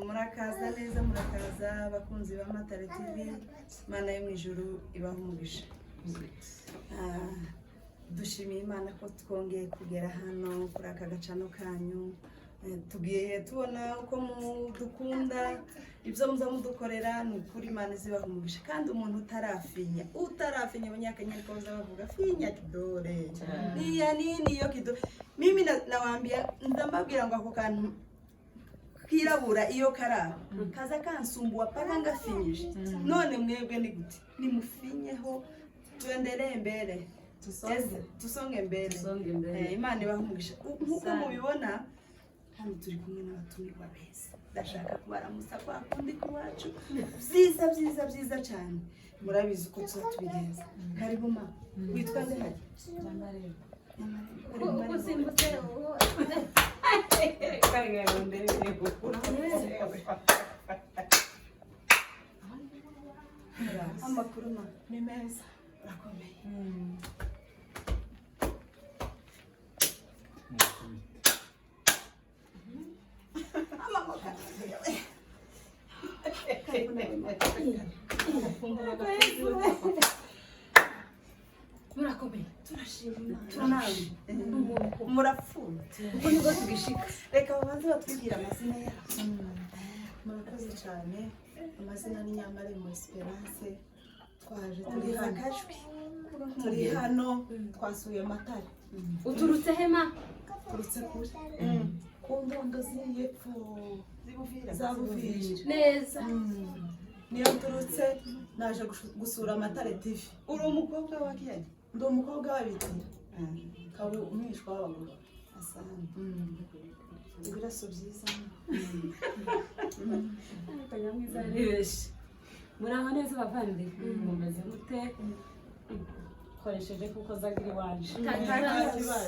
Murakaza neza, murakaza abakunzi ba Matare TV. Imana yo mu ijuru ibaha umugisha. Dushimiye Imana ko twongeye kugera hano kuri aka gacano kanyu. Tugiye tubona uko mudukunda, ibyo muza mudukorera. Ni ukuri, Imana izibaha umugisha. Kandi umuntu utarafinya, utarafinya, Abanyakenya niko baza bavuga, finya kidole niya nini iyo kidole. Mimi nawaambia, ndambabwira ngo ako kantu kirabura iyo karaba kaza kansumbua paka ngafinyije. None mwebwe ni gute? Nimufinyeho, tuendelee mbele. Tusonge. Tusonge mbele. Tusonge mbele. Imana ibaha umugisha. Nk'uko Sana. mubibona, hano turi kumwe n'abatumirwa beza. Ndashaka kubaramusa kwa kundi kuwacu. Byiza, byiza, byiza cyane. Murabizi uko tuza tubigenza. Karibu ma. Witwa nde hajya? Uko usimbutse. Amakuru ma? Ni meza. Urakomeye? Amamoka. Karibu nawe ma. Murakomeye? Turashima Imana. Murapfuye. Uko nibwo tugishika. Reka babanze batwibwire amazina yabo. Murakoze cyane. Amazina ni Nyamarembo Esperance. Twaje turi Ongeza hano. akajwi. Turi hano, twasuye Matare. Uturutse hema? Turutse kure. Ku ndondo z'iyepfo. Zibuvira. Za Buvira. Neza. Niyo nturutse, naje gusura Matare TV. Uri umukobwa wa kiyagi? Ndi umukobwa w'ababikira. Kaba umwishwa w'abagore. Asante. Ibiraso byiza. Nyamwiza aribeshe. Muraho neza bavandi, mumeze mute? Koresheje kuko zagira iwaje.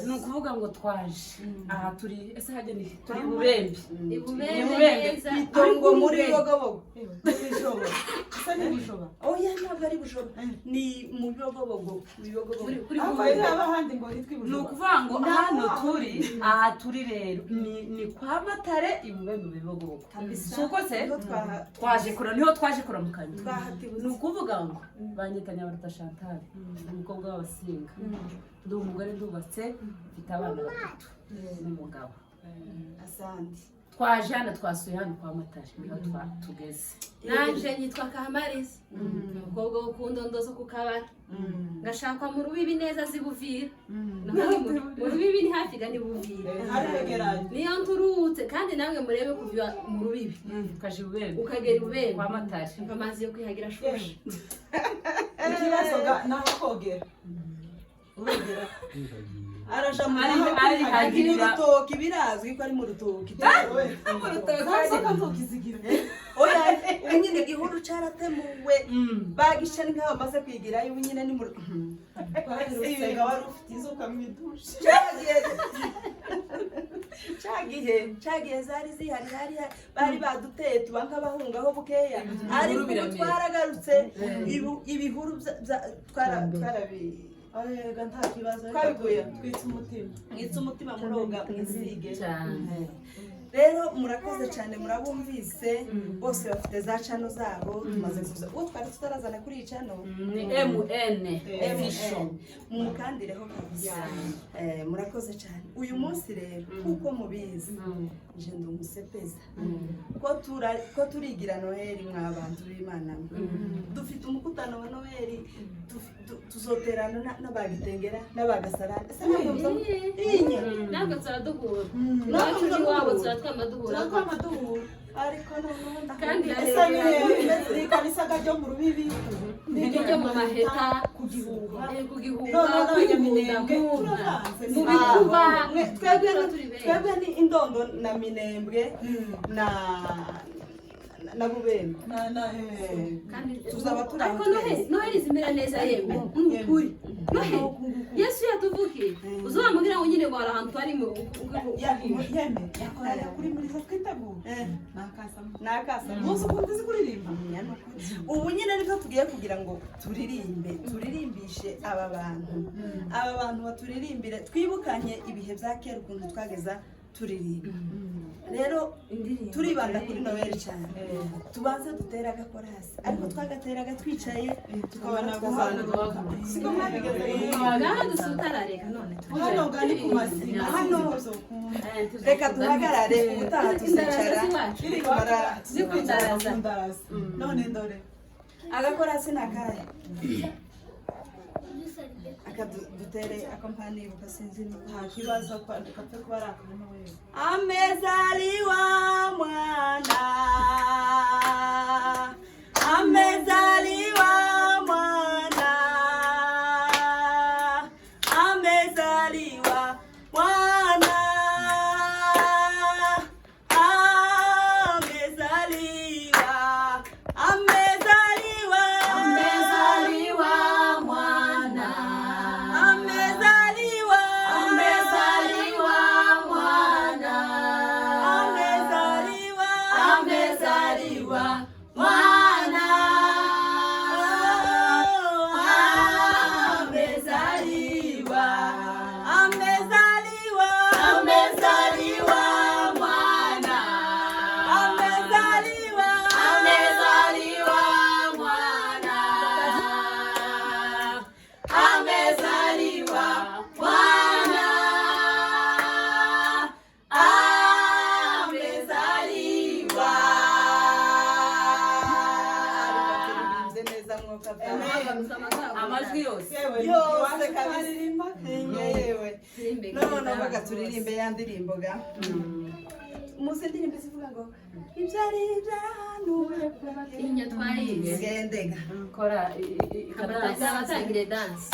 Ni ukuvuga ngo twaje aha turi, ese hajya ni turi Bubembe. Ibubembe. Ibubembe. Neza. Itongo muri Bibogobogo. Bujoba. Ese ni Bujoba? Oya, ntabwo ari Bujoba, ni mu Bibogobogo, mu Bibogobogo. Kuri Ariko Bubembe. hari ahandi ngo hitwa Ni Bujoba. ukuvuga ngo hano turi, aha turi rero ni kwa Matare i Bubembe mu Bibogobogo. Kabisa. Si uko se? Niho Twaje kura, niho twaje kuramukanya. Twahatibutse. Ni ukuvuga ngo banyita Nyabaruta Chantal, umukobwa w'Abasinga. Ndi umugore, ndubatse, mfite abana batatu n'umugabo. Asante. Twaje hano, twasuye hano kwa Matare, niho tugeze. Nanje nyitwa Kahamariza, umukobwa wo ku ndondo zo ku Kabara, ngashakwa mu Rubibi neza z'Ibuvira. Naho ni mu Rubibi, ni hafi ga ni Buvira. Haregeranye. Niyo nturutse. Kandi namwe murebe, kuva mu Rubibi Tukaje i Bubembe. ukagera i Bubembe, Kwa Matare. umva amazi yo kwihagira ashushe. Ikibazo ga ni aho kogera. Urogera. Araja mu Ari ari mu rutoki, birazwi ko ari mu rutoki. Za nzoka ntukizigira. Oya, ubu nyine igihuru caratemuwe, bagisha ni nk'aho bamaze kwigirayo. Ubu nyine ni mu Twaherutse wari ufite inzoka mu idushe. Cagihe zari zihari, hari bari baduteye, tuba nk'abahungaho bukeya, ariko ubu biramera. twaragarutse. Ibihuru twarabi Arega nta kibazo. Twabikuye. Twitse umutima. Mwitse umutima, muroga mwisige. Cyane. Rero murakoze cyane, murabumvise bose bafite za channel zabo. Tumaze kuza uwo twari tutarazana kuri iyi channel. Ni MN Official. Mumukandireho kabisa. Murakoze cyane. Uyu munsi rero, nk'uko mubizi, nje ndi umusepeza ko turigira Noheli. Mwa bantu b'Imana mwe, dufite umukutano wa Noheli. Tuzoterana n'abagitengera n'abagasarani. Ese ntabwo inye? Ntabwo turaduhura. Ntabwo Iwacu n'iwabo muza. Turatwama duhura. Turakwama duhura. Ariko noneho Kandi Ese ni ikanisa ryo mu Rubibi? N'iryo mu Maheta. Ku Gihuha. Ku Gihuha. Noneho kwikunda n'Abanyaminembwe nkunda turavanze. mu bikuba. Twebwe Tuba turi benshi. Twebwe ni Indondo na Minembwe na Bubembe. Na Kandi Tuzaba turi aho ariko twese. Noheli zimera neza yemwe, ni ukuri. Noheli Yesu yatuvukiye, uzamubwira ngo nyine ngo hari ahantu twari mu Yeme yakorera kuri murizo twitegura. Nakasamo. Nakasa. Muzi ukuntu uzi kuririmba. Ubu nyine nibyo tugiye kugira ngo turirimbe, turirimbishe aba bantu, aba bantu baturirimbire, twibukanye ibihe bya kera ukuntu twageza turirimba rero. Indirimbo. Turibanda kuri Noheli cyane. Tubanze dutere agakorasi, ariko twagateraga twicaye, Tukabona guhaguruka, siko mwabigeze? Ngaha dusutarareka none. Hano gani ku masima hano zokunda. Reka duhagarare, ubutaha tuzicara. Z'iwacu. Nitumara tuzikwicara ku ndaraza none ndore. Agakorasi ni akahe? Aka dutere ako mpanibuka, sinzi niba. Nta kibazo, kapfe kuba ari akantu wewe. Amezaliwa mwana, amezaliwa mwana, amezaliwa mwana, amezaliwa, amezaliwa, Amezaliwa mwana. Amezaliwa, Amezaliwa mwana. Amezaliwa, Amezaliwa mwana. Amezaliwa. Amezaliwa, Amezaliwa mwana. Amezaliwa, Amezaliwa mwana. Amezaliwa mwana. Amezaliwa. Turirimbye neza mwuka. Amajwi yose. Yewe. Yose. Iwacu Kabisa. twaririmba. Yewe, none baga turirimbe ya ndirimbo ga muzi, indirimbo zivuga ngo ibyari ibyahanuwe. Inyo twayize. Gendega. Kora ikadansi. Abatangire danse.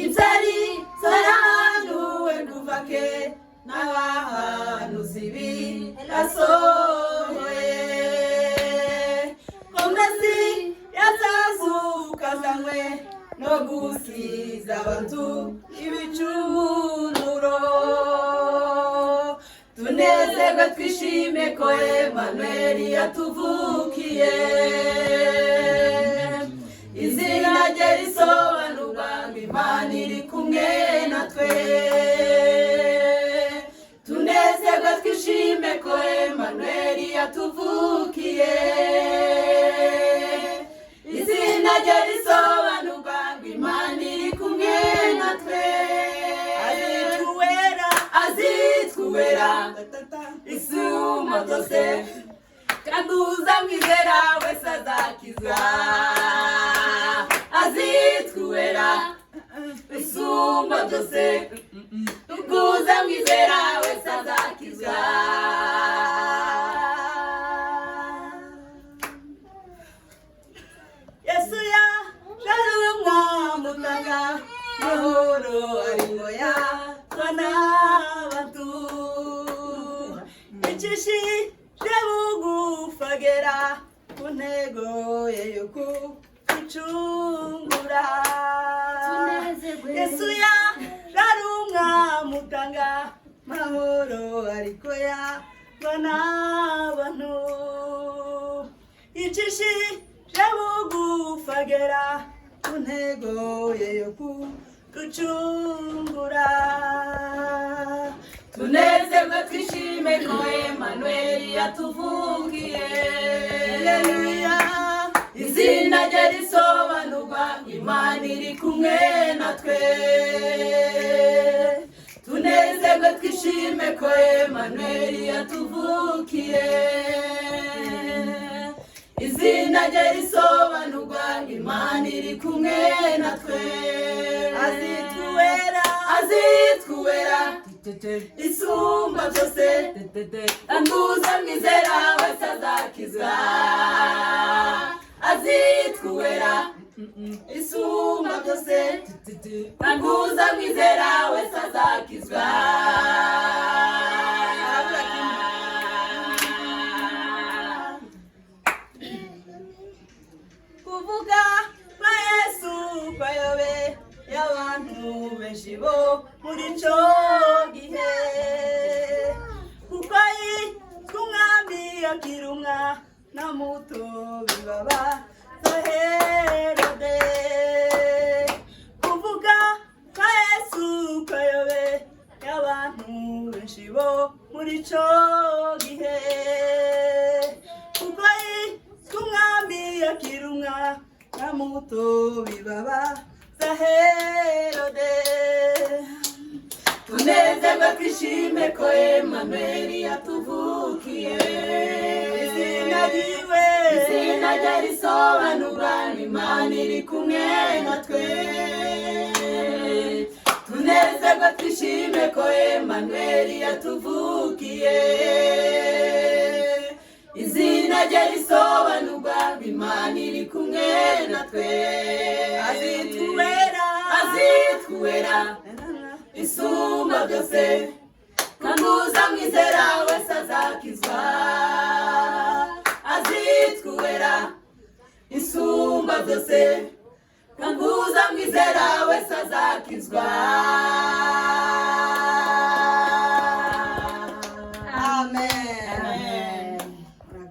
Ibyari byarahanuwe kuva ke n'abahanuzi birasohoye, ko Mesi yazazuka azanywe no gusiza abantu ibicumuro. Tunezerwe twishime ko Emanueli yatuvukiye, izina rye risobanurwa ngo Imana iri kumwe natwe. Tunezerwe twishime ko Emanueli yatuvukiye, izina rye risobanurwa ngo Imana iri kumwe natwe. Azitwuwera, azitwuwera, isumba byose, kandi uzamwizera wese azakizwa. Azitwuwera, isumba byose, uzamwizera wese azakizwa. Yesu yaje umwami utanga mahoro, ariko yatwa n'abantu. Icishije bugufi agera ku ntego ye yo kuducungura. Tunezerwe. Yesu yaje ari umwami utanga mahoro, ariko yatwa n'abantu. Icishije bugufi agera ku ntego ye yo kuducungura. Tunezerwe twishime ko Emanueli yatuvukiye. Haleluya. Izina rye risobanurwa Imana iri kumwe natwe. Tunezerwe twishime ko Emanueli yatuvukiye, izina rye risobanurwa Imana iri kumwe natwe. Azitwuwera, Azitwuwera, isumba byose, anduza mwizera wese azakizwa. Azitwuwera, isumba byose, anduza mwizera wese azakizwa. Harabura kimwe. Kuvuga kwa Yesu kwayobe y'abantu benshi bo muri ico gihe, kuko yitwa umwami akiri umwana muto, bibaba za Herode. Kuvuga kwa Bibabaza Herode. Tunezerwe twishime ko Emanueli yatuvukiye. Izina ryiwe, izina rye risobanura Imana iri kumwe natwe. Tunezerwe twishime ko Emanueli yatuvukiye. Izina rye risobanurwa Imana iri kumwe natwe. Azitwera, azitwera isumba byose, kandi uzamwizera wese azakizwa. Azitwera isumba byose, kandi uzamwizera wese azakizwa. Amen.